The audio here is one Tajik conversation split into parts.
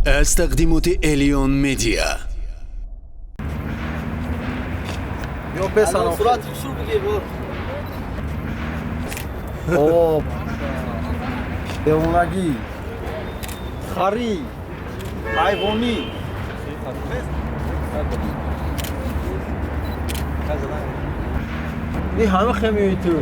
Аз тақдимоти Элион Медиа. Ё песано. Сурат шур бигир бор. О, девонагӣ, харӣ, ҳайвонӣ. И ҳама хемиёи ту.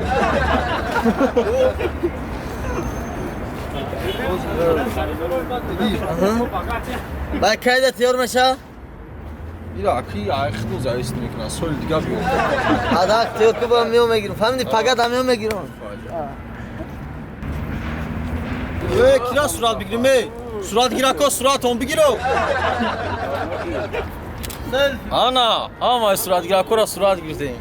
Бай кайда тиёр меша? Ира аки айхту завист мекунад, соли дига биё. Адак тиёр ку ба миё мегирам. Фаҳмиди пага да миё мегирам. Э, кира сурат бигирим, э? Суратгирако суратон бигиро. Ана, ҳамаи суратгиракора сурат гирифтем.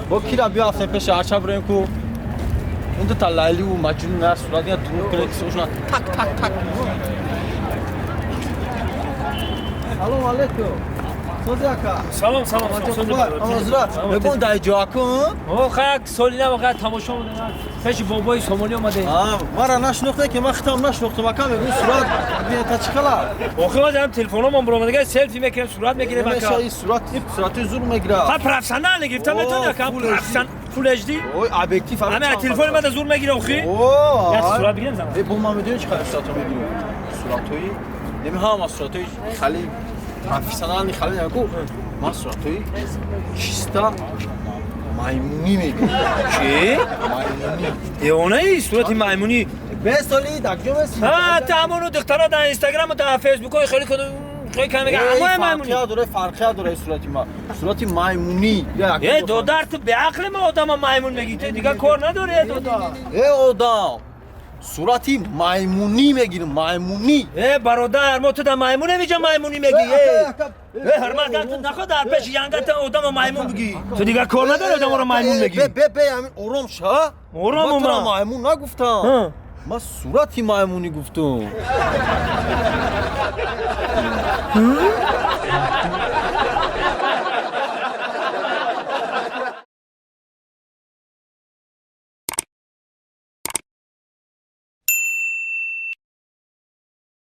Бо кира биё афтем пеши арча бирем ку. Он дута Лайливу Маҷнун на сурат гирад, дурӯғ кунед, кисошона так так так. Салом алейкум. Сози ака. Салом, салом, Ҳазрат, мегӯм дар ҷо акун? О, хак соли нав хак тамошо омадем. Пеши бобои Сомонӣ омадем. А, мара нашинохте ки ман хитам нашинохтам ака, мегӯм сурат бинета чӣ хела? Охир ҳам телефономон баромадага селфи мекунем, сурат мегирем ака. Меша ин сурат, сурати зур мегирад. Ха профессионал гирифта метавонӣ ака, профессионал фул HD. Ой, объектив ҳама телефони мада зур мегирад охи. О, як сурат бигирем зана. Э, бо ман медонӣ чӣ қадар суратҳо мегирем? Суратҳои неми ҳама суратҳои хали профессионални хали наку. Ман суратҳои чиста маймунӣ мегирам. Чӣ? Маймунӣ. Девонаи сурати маймунӣ. Бесоли дакҷо меси? Ҳа, та ҳамону духтара дар Инстаграму дар Фейсбукҳои хеле куду хеле кам мегӯяд. Ҳамои маймунӣ. Фарқия дора, фарқия дора сурати ма. Сурати маймунӣ. Э, додар, ту беақли ма одама маймун мегӣ. Ту дигар кор надорӣ, э, додар. Э, одам. Сурати маймунӣ мегирам, маймунӣ. Э, бародар, мо ту дар маймун ҳамиҷа маймунӣ мегӣ. Э, э, ҳурмат кар, ту нахоҳ дар пеши янгата одама маймун бигӣ. Ту дигар кор надорӣ одаморо маймун мегӣ. Бе, бе, бе, ҳамин ором ша. Ором Ман туро омам. маймун нагуфтам. Ман сурати маймунӣ гуфтам.